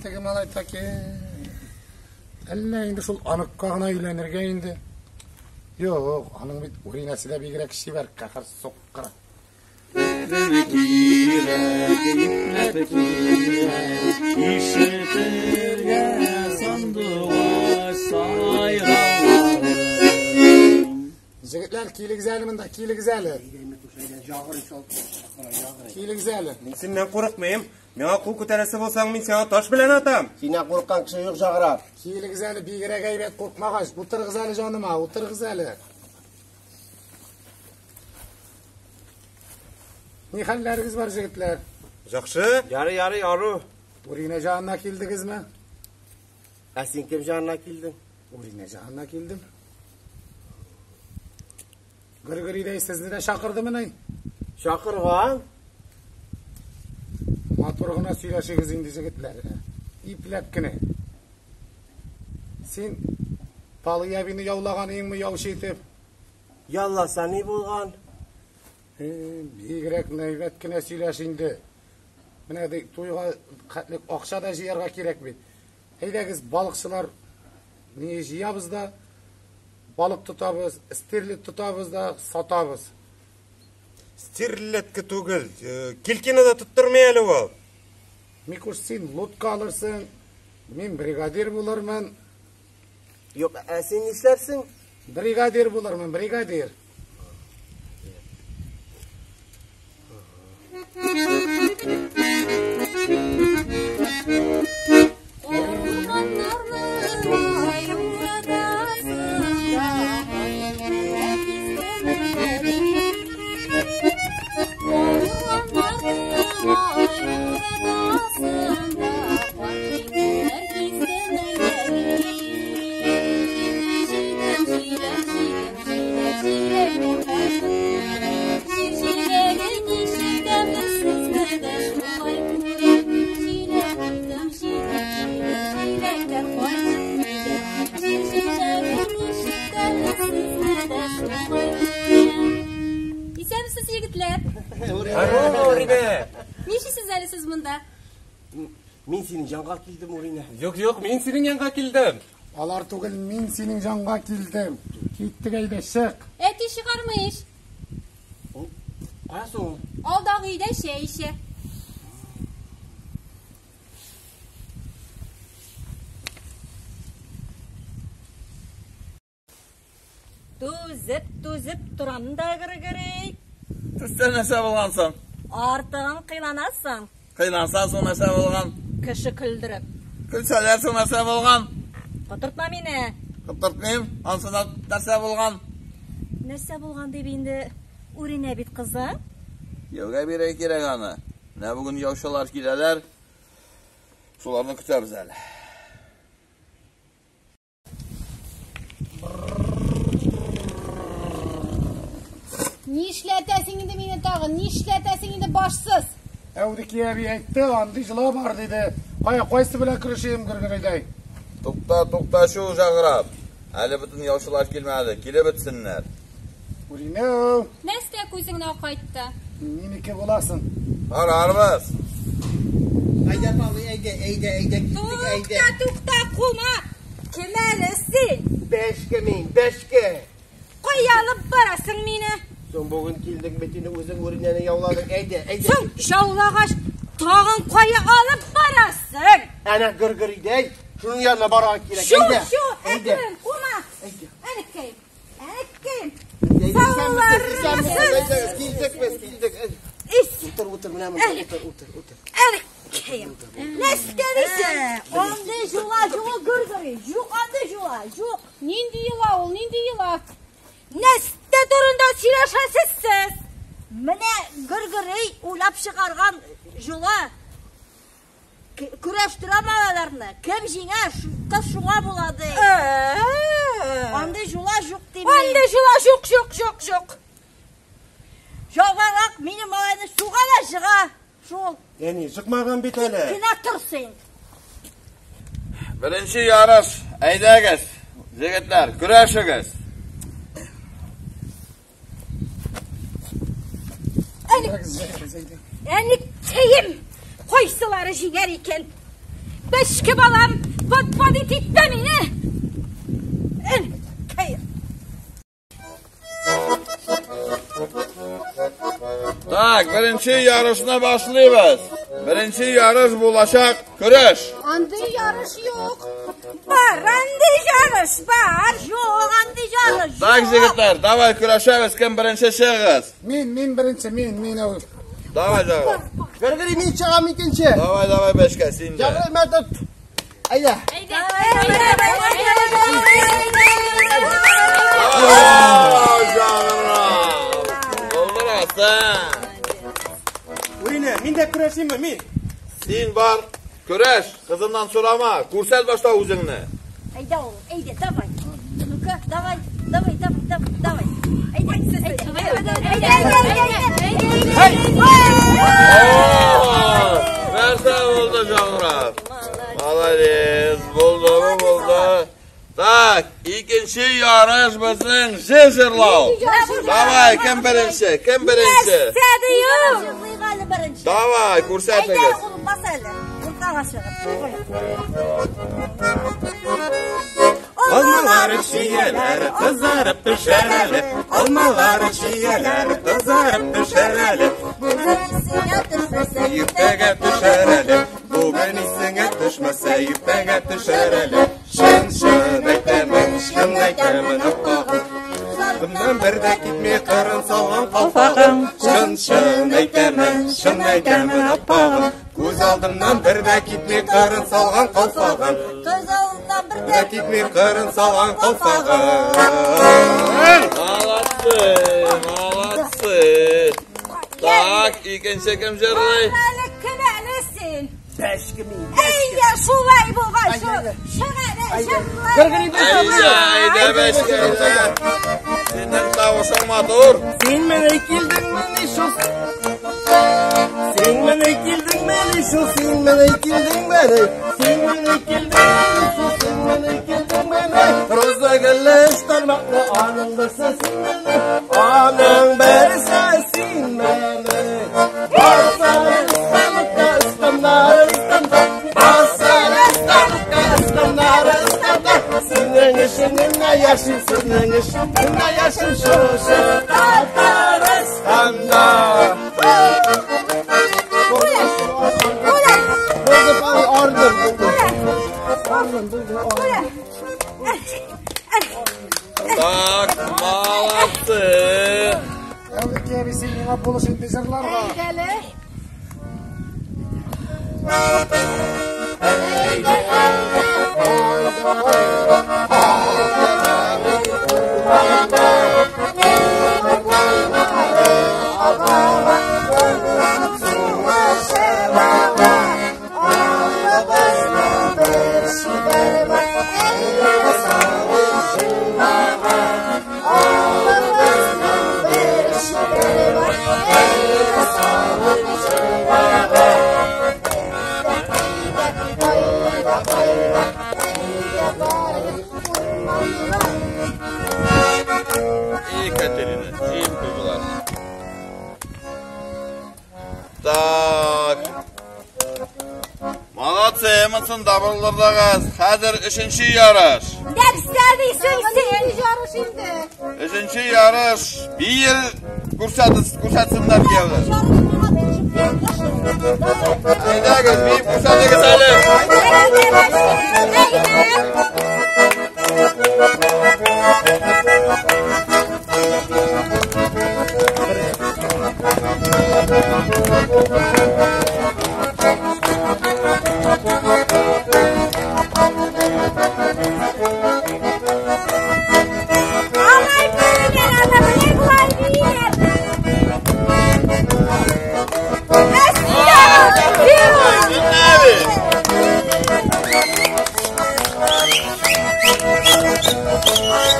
теге малай таки. Әллә инде шул аныкка гына өйләнергә инде. Юк, аның бит Уринәсе дә бигрәк чибәр, каһәр суккыры. Кирәк, ипләп кирәк, ишетергә сандугач сайрауларын. Җегетләр, килегез әле монда, килегез әле. Килегез әле. Мин синнән курыкмыйм. Миңа кул күтәрәсе булсаң, мин сиңа таш белән атам. Синнән курыккан кеше юк, Жаграп. Килегез әле, бигрәк әйбәт куркмагач. Утырыгыз әле җаныма, утырыгыз әле. Ни хәлләрегез бар, җегетләр? Яхшы. Ярый, ярый, ару. Урина җанына килдегезме? Ә син кем җанына килдең? Урина җанына килдем. Гөргөридәй сезне дә чакырдымыни? Чакырган. Матур гына сөйләшегез инде, җегетләр. Ипләп кенә. Син Палый әбине яулаган иңме яучы итеп? Ялласа ни булган? Бигрәк нәйбәт кенә сөйләш инде. Менә ди туйга хәтлек акча да җыярга кирәк бит. Әйдәгез, балыкчылар ни җыябыз да, балык тотабыз, стерлядь тотабыз да, сатабыз. Стерлядка түгел, килькины да тоттырмый әле ул. Микуш, син лодка алырсың, мин бригадир булырмын. Юк, ә син нишләрсең? Бригадир булырмын, бригадир. Исәнмесез, егетләр. Урина. Нишлисез әле сез монда? Мин синең янга килдем, Урина. Юк, юк, мин синең янга килдем. Алар түгел, мин синең җанга килдем. Киттек әйдә, чык. Әти чыгармый ич. Кая соң ул? Алдагы өйдә чәй эчә. Түзеп, түзеп торам да Григорий. Түзсә нәрсә булган соң? Артыгын кыйланасың. Кыйланса соң нәрсә булган? Кеше көлдереп. Көлсәләр соң нәрсә булган? Котыртма мине. Котыртмыйм, ансына нәрсә булган? Нәрсә булган дип инде Үринә бит кызы. Кияүгә бирергә кирәк аны. Менә бүген яучылар киләләр. Шуларны көтәбез әле. Нишләтәсең инде мине тагын? Нишләтәсең инде башсыз? Әүдеки әби әйтте, андый җыла бар диде. Кая, кайсы белән көрәшим, Гөргөридәй? Тукта, тукта шул Жаграп. Әле бөтен яучылар килмәде, килеп бетсеннәр. Уринә, Нәрсә күзеңне акайтты? минеке буласың. Карарбыз. Әйдә, Палый, әйдә, әйдә, әйдә, киттек, әйдә. Тукта, тукта, кума. Кем әле син? Бәшкә мин, бәшкә. Кая алып барасың мине? Соң бүген килдең бит инде, үзең Уринәне яуладың. Әйдә, әйдә. Соң яулагач, тагын кая алып барасың? Әнә Гөргөридәй, шуның янына барырга кирәк. Шу, Әйдә. шу, Әйдә. әкрен, кума. Әйдә. Әнекәем, әнекәем. Исәнмесез, исәнмесез, әйдәгез, килдек без, килдек. Ис, Утыр, утыр, менә монда, утыр, утыр, утыр. әнекәем. Нәрсә дисең? Андый җула, юк Гөргөри, юк андый җула, юк. Нинди йола ул, нинди йола? Нәрсә турында сөйләшәсез сез? Менә Гөргөри уйлап чыгарган җула. Көрәштерә балаларны. Кем җиңә, кыз шуңа була ди. Андый җула юк дим. Андый җола юк, юк, юк, юк. Жагарак минем малайны суга да жыга. Шул. Әни, чыкмаган бит әле. Кенә тор син. Беренче ярыш. Әйдәгез, егетләр, көрәшегез. Әнекәем, кайсылары җиңәр икән? Бәшке балам, подводить итмә мине. Так, беренче ярышны башлыйбыз. Беренче ярыш булачак көрәш. Андый ярыш юк. Бар, андый ярыш бар. Юк, андый ярыш. Так, егетләр, давай көрәшәбез, кем беренче чыгыгыз? Мин беренче, мин әүвәл. Давай, давай. Гыргырый, мин чыгам икенче. Давай, давай, бешкә, син дә. Җагрый, мәтет. Әйдә. Булдырасың. Уйна, мин дә көрәшимме, мин? Син бар, көрәш, кызымнан сорама, күрсәт башта үзеңне. Әйдә, улым, әйдә, давай. Ну-ка, давай, давай, давай, давай, давай. Әйдә, әйдә, әйдә, әйдә, әйдә, әйдә. Нәрсә булды, Җаңрат? Молодец, булды, булды. Так, икенче ярыш безнең җыр җырлау. Давай, кем беренче? Кем беренче? Нәрсә дию? Җырлыйк әле беренче. Давай, Әйдә, күрсәтегез. улым, бас әле. Уртага чыгып. Алмалар, чияләр кызарып пешәр әле. Алмалар, чияләр кызарып пешәр әле. Бүген исеңә төшмәсә, Иртәгә төшәр әле. Бүген исеңә төшмәсә, иртәгә төшәр әле. Чын, чын әйтәмен, чын әйтәмен, аппагым. Кызымнан бер дә китми кырын салган калфагым. Чын, чын әйтәмен, чын әйтәмен, аппагым. Күз алдымнан бер дә китми кырын салган калфагым. Күз алдымнан бер Бер дә китми кырын салган калфагым. Молодцы, молодцы. Так, икенче кем җырлый? Әле кем әле син? Бәшке мин. Әйдә, шулай булган, шул. Чык әле, җырла. Гыргырый, Әйдә, әйдә, бәшкә, әйдә. Синең тавышың матур. Син менә килдеңмени шул? Син менә килдеңмени шул? Син менә килдеңмени? Син менә килдеңмени шул? Син менә килдеңмени? Роза гөлле өч тармаклы, аның берсе син мени, аның берсе син мени. Басар ыстамыкка, ыстамнары ыстамда, басар ыстамыкка, ыстамнары ыстамда. Синең өчен генә яшим, синең өчен генә яшим шушы Татарстанда. Булды, ардым, булды. Ардым, булды, ардым. Так, молодцы. Әүвәлге әби, син миңа булыш инде җырларга. Әйдә әле. Екатерина, җыеп куйдылар. Так. Молодцы, монсын да булдырдыгыз. Хәзер өченче ярыш. Нәрсә дисең син? Ярыш инде. Өченче ярыш. Бил күрсәтсеннәр кияүләр. Әйдәгез, биеп күрсәтегез әле. Әйдә, Бәшкә, әйдә. Алай бииләр, аны беләй болай бииләр. Әстәгъфирулла. Син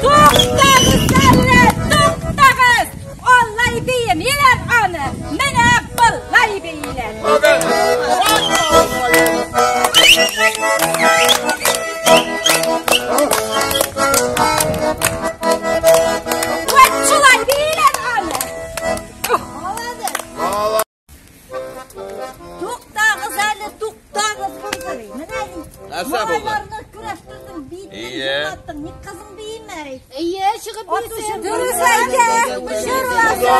Туктагыз әле, туктагыз. Алай биемиләр аны. Менә болай бииләр. Вәт шулай бииләр аны. Молодец. Туктагыз әле, туктагыз, Гыргырый. Менә Нәрсә булды? Малайларны көрәштердең, биеттең, Ие. җырлаттың. Ник кызың биемәй? Әйе, чыгып биесен. Дөрес әйтә. Җырласа.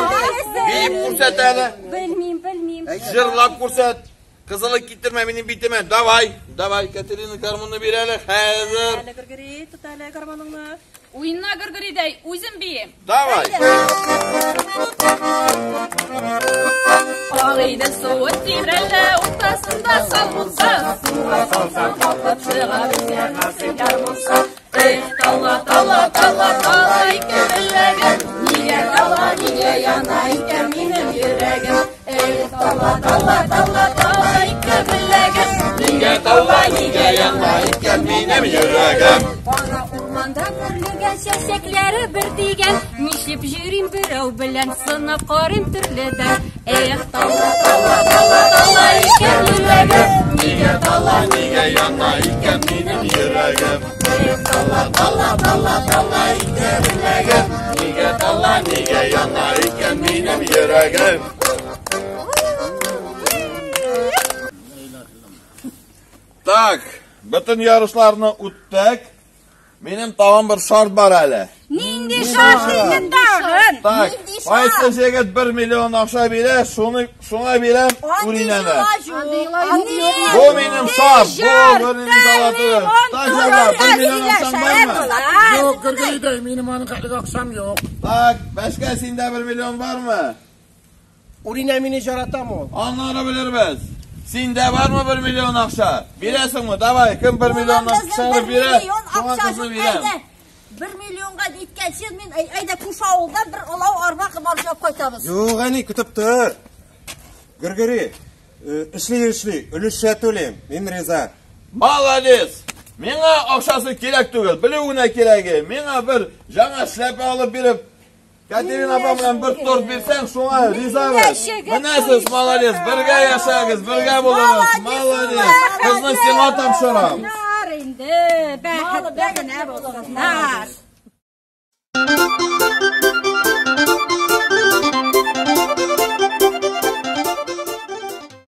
Биеп күрсәт әле. Белмим, белмим. Җырлап күрсәт. Кызыллык китермә минем битемә. Давай, давай, Катерина гармунны бир әле. Хәзер. Әле Гөргөри, тот әле гармуныңны. Уйна Гөргөридәй, үзем бием. Давай. Агыйдел суы тирәлә, уртасында сал булса, суга салса калкып чыга безгә яр булса. Эх, тала, тала, тала, тала ике беләгем, нигә тала, нигә яна икән минем йөрәгем. Эх, тала, тала, тала, тала ике беләгем, Нигә тала, нигә яна икән минем йөрәгем. Кара урманда бөрлегән чәчәкләре бер дигән, ничек йөрим берәү белән сынап карыйм төрледән. Эх, тала, тала, тала, тала ике беләгем, Нигә тала, нигә яна икән минем йөрәгем. Тала, тала, тала, тала ике беләгем. Нигә тала, нигә яна икән минем йөрәгем. Так, бөтен ярышларны үттек. Минем тагын бер шарт бар әле. Нинди шарт инде тагын? Так, кайсы егет 1 миллион акча бирә, шуны шуңа бирәм Уринәне. Бу минем шарт, бу бернинди дала түгел. Так, җәмәгать, 1 миллион акчаң бармы? Юк, Гөргөридәй, минем аның хәтлек акчам юк. Так, башка синдә 1 миллион бармы? Уринә мине жаратамы ул? Аннары белербез. Синдә бармы 1 миллион акча? Бирәсеңме? Давай, кем 1 миллион акчаны бирә, шуңа кызны бирәм. 1 миллионга җиткәнче мин әйдә күрше авылдан бер олау арба барып кайтабыз. Юк, әни, көтеп тор. Гөргөри, эшли эшли, өлешчә түлим. Мин риза. Молодец! Миңа акчасы кирәк түгел, белү генә кирәге. Миңа бер яңа шляпа алып биреп, Катерина апа белән бер торт бирсәң, шуңа ризабыз. Менә сез молодец, бергә яшәгез, бергә булыгыз. Молодец. Кызны сиңа тапшырам. Нар инде, бәхетле генә булсыннар.